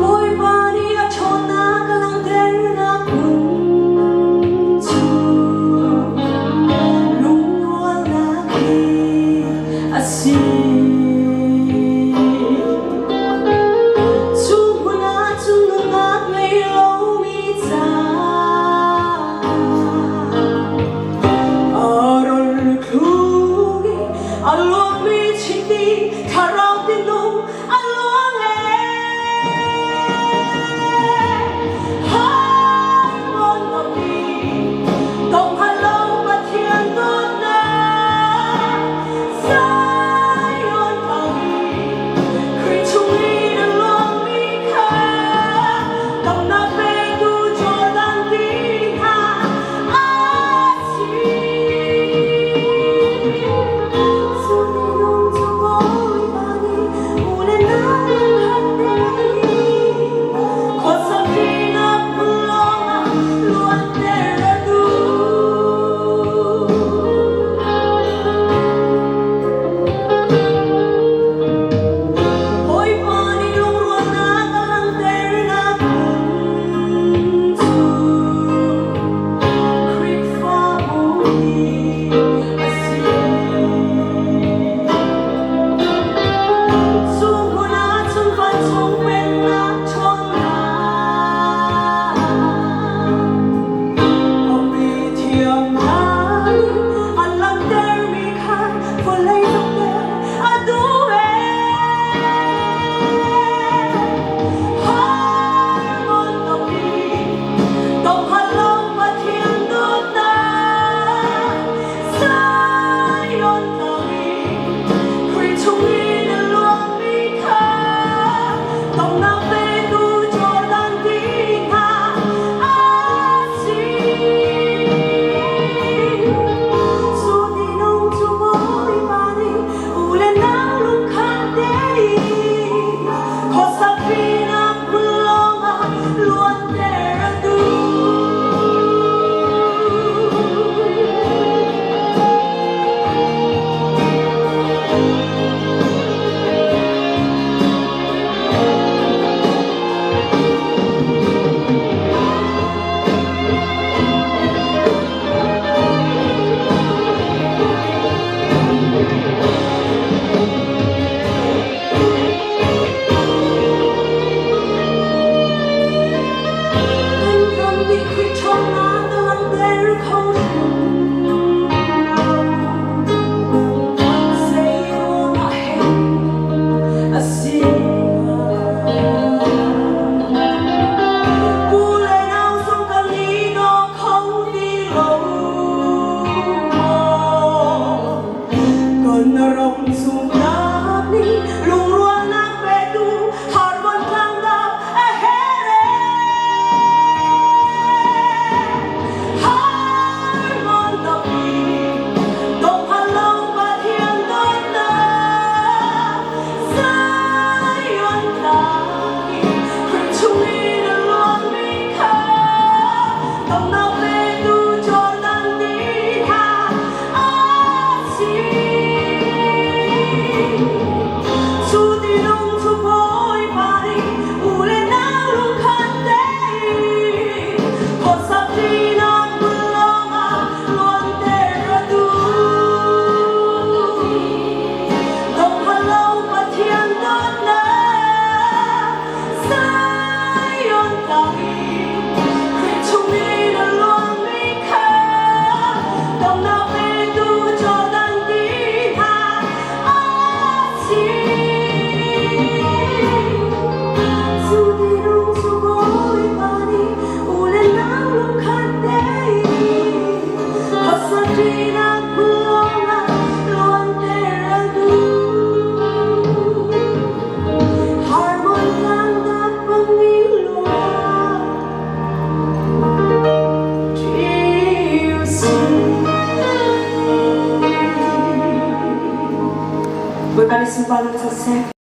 Bawipa nih a ṭhawnnak a langhternak hmun cu lungrualnak hi a si. Cu hmun ah cun nunnak ngei lomi caah a rawl thlung i a luangmi chiti thlarau tinung a luang e. Hai mon pi tong halo Pathian dawtnak Zion tlang Khrih chung i na luangmi kha damnak petu Jordan ti hna a si. Cu minung cu Bawipa nih u le nau lungkhat tein khuasakṭinak hmun lawngah luanter a duh. Bawipa nih lungrualnak a langhternak hmun cu Khrihfabu hi a si. Cu hmun ah cun vancung pennak ṭhawnnak a thiam hna nih an langhtermi kha vawlei donghter a duh ee. Harmon topi donghalo Pathian dawtnak Zion tlang i Khrih chung i na luangmi kha donghnak petu Jordan ti hna a si. Cu minung cu Bawipa nih u le nau lungkhat tein khuasakpinak hmun lawngah luanter a duh. Kan ram nih Khrih ṭhawnnak a langhter kho hrim lo. Zeiruangah hen a si hnga? U le nau zong kan i daw kho ti lo maw? Kan ram zumhnak nih lungrualnak petu Harmon tlangdang a her ee. Harmon tapi donghalo Pathian dawtnak Zion tlang i Khrih chung i na luangmi kha donghnak petu Jordan ti hna a si. Cu Bawipa nih sunparnak co seh.